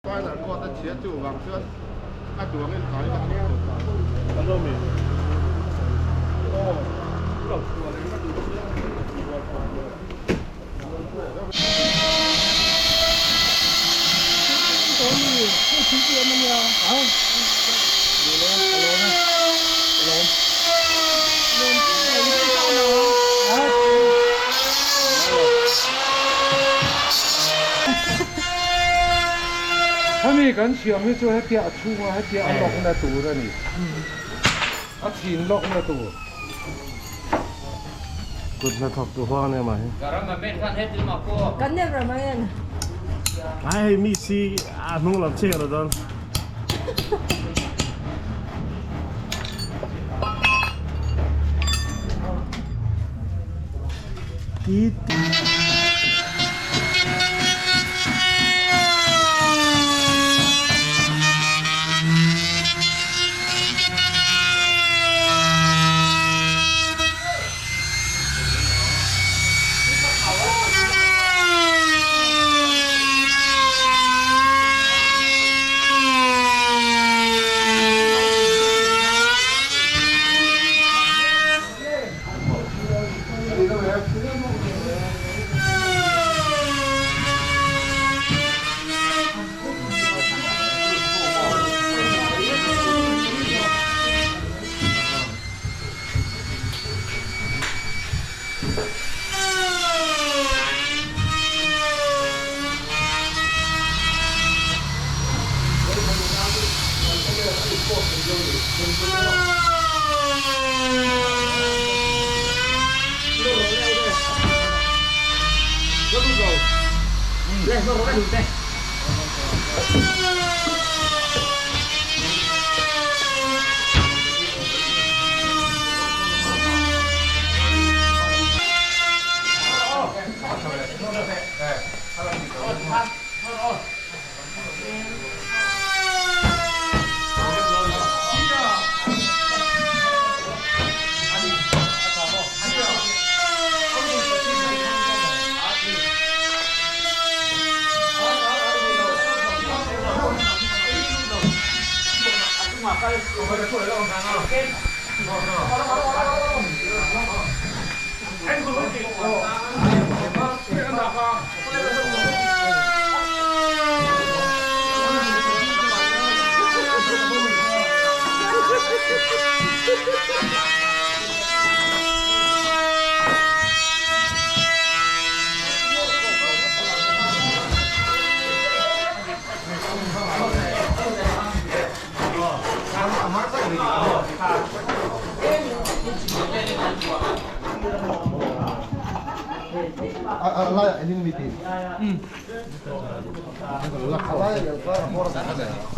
Spinal cord a chhia chu vang chuan a duangin tlai a thawk thei ta. Hemi kan siam hi chu hetia a chhunga hetia a lawkna tur a ni. A chhin lawkna tur. Kut hnathawk tu huang ania mah hi. Kan nem Ramayan. Ai hei mi si a hnung lam chiah lo dawn. Ti ti.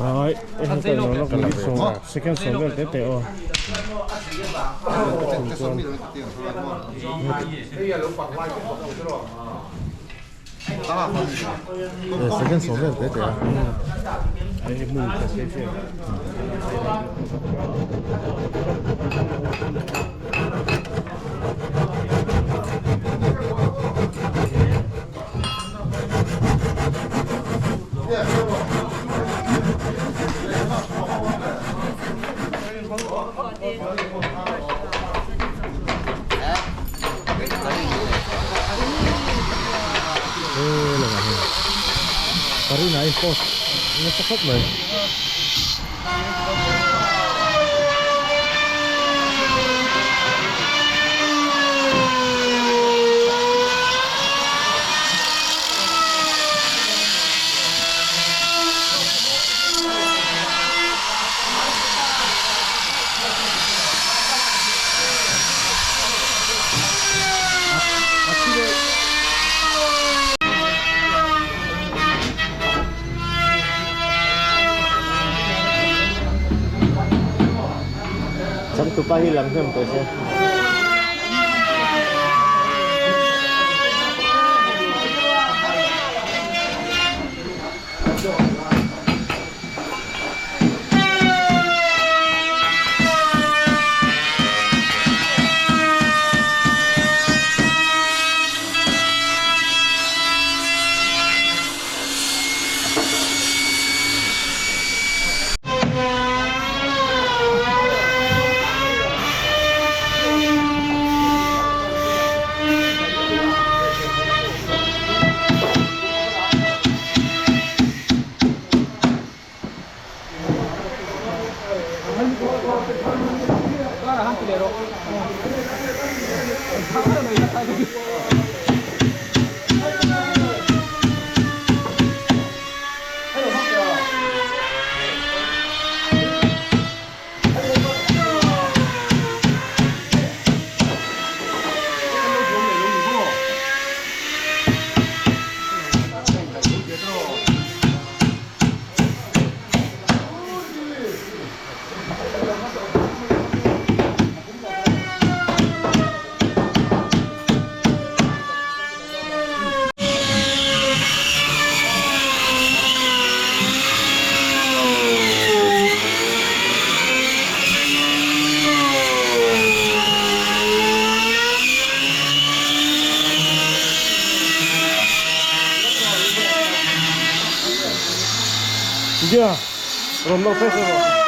Ai, second som vel te te aw. Second som vel te te a. Ai mu ka se se. Karina in post nasa khawp mai. Changtupa hi lang hnem tawh se. India rawn lawk phei rawh.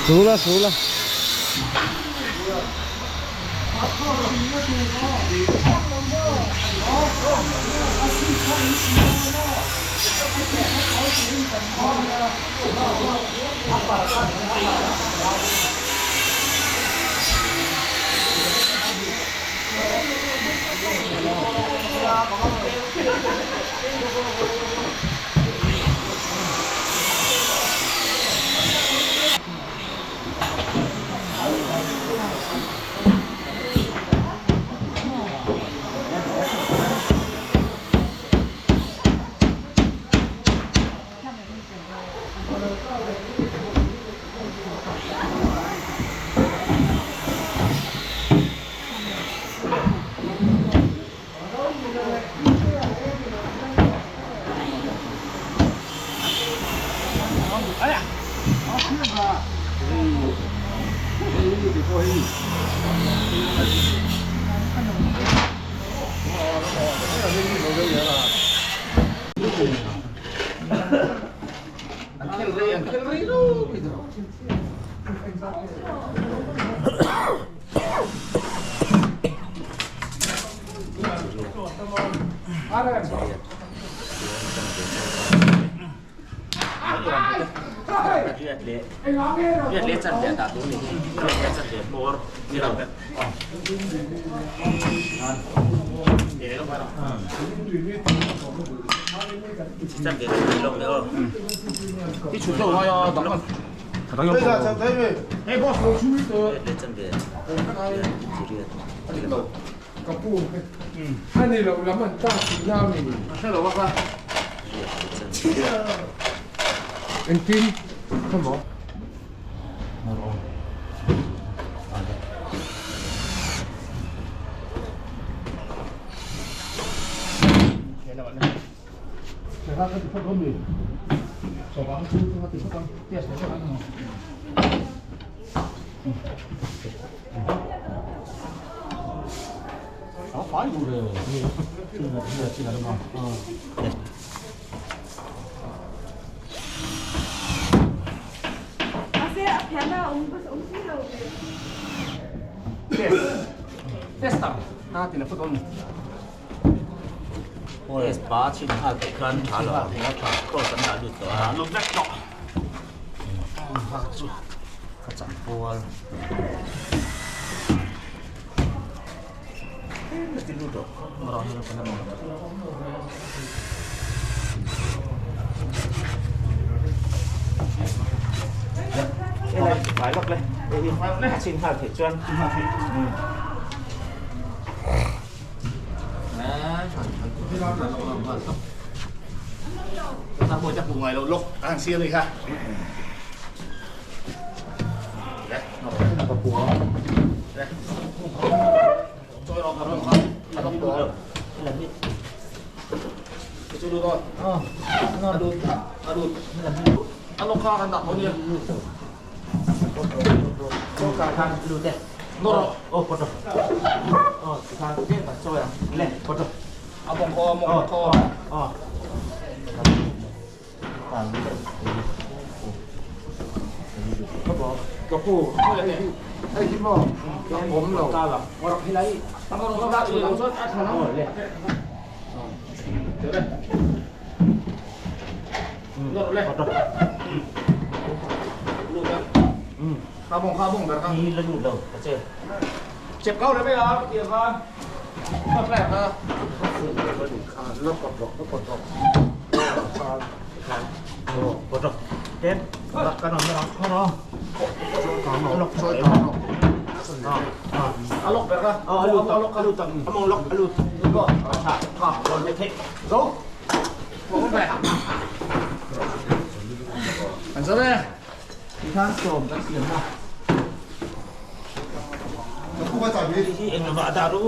Su la su la. A lock ber kha. A lut a lock a lut a mawng lock a lut. Tha tha bon le thei. Zo. An zo e. Tikhan sawm kan siam na. Hi eng lova a dah ru.